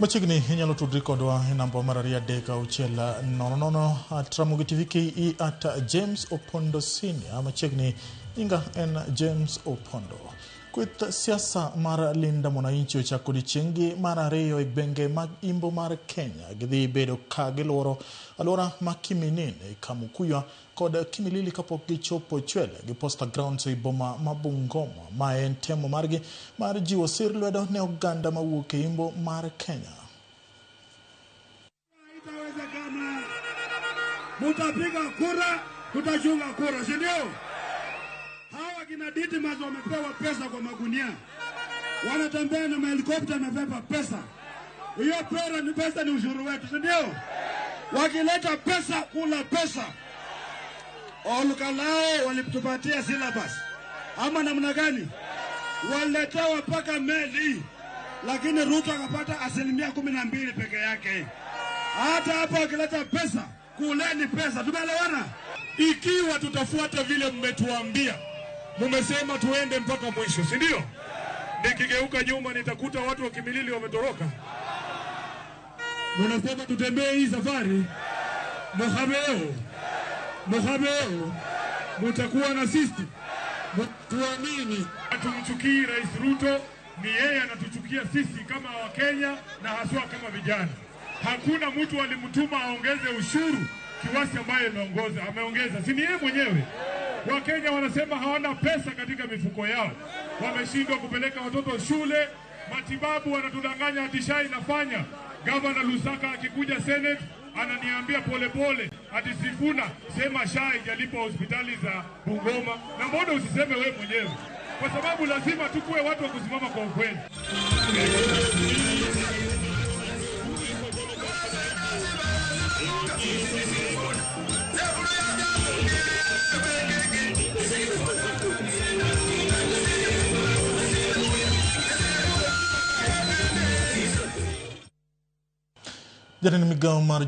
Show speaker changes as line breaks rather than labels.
Machiegni inyalo tudri kodwa e namba mar 236 00 at Ramogi TV KE at James Opondo Senior. Machiegni nyinga en James Opondo. Kweth siasa mar Linda Mwananchi ochako odiechieng'gi mar ariyo e gwenge mag Imbo mar Kenya. Gidhi bedo ka giluoro alwora ma Kiminini, Kamukuywa kod Kimilili kapok gichopo Chwele gi Posta Grounds ei boma ma Bungoma. Ma en temo margi mar jiwo sir lwedo ne oganda mawuok e Imbo mar Kenya.
Haitawezekana. Mutapiga kura, tutachunga kura, si ndio? Hawa kina Didmus wamepewa pesa kwa magunia, wanatembea na mahelikopta yamebeba pesa. Hiyo pera ni pesa, ni ushuru wetu, si ndio? Wakileta pesa, kula pesa. Olukalao walitupatia syllabus ama namna gani? Waliletewa mpaka meli, lakini Ruto akapata 12% peke yake. Hata hapa wakileta pesa, kuleni pesa. Tumeelewana?
Ikiwa tutafuata vile mmetuambia, mmesema tuende mpaka mwisho, si ndio? Nikigeuka nyuma nitakuta watu wa Kimilili wametoroka. Mnasema tutembee hii safari, muhabeo muhabeo, mutakuwa na sisi, tuamini. Hatumchukii Rais Ruto, ni yeye anatuchukia sisi kama Wakenya na haswa kama vijana. Hakuna mtu alimtuma aongeze ushuru kiwasi ambaye ameongeza, si ni yeye mwenyewe? Wakenya wanasema hawana pesa katika mifuko yao, wameshindwa kupeleka watoto shule, matibabu wanatudanganya ati SHA inafanya. Gavana Lusaka akikuja Senate ananiambia polepole ati Sifuna, sema SHA haijalipa hospitali za Bungoma. Na mbona usiseme wewe mwenyewe? Kwa sababu lazima tukue watu wa kusimama kwa ukweli.
Jatend migao mar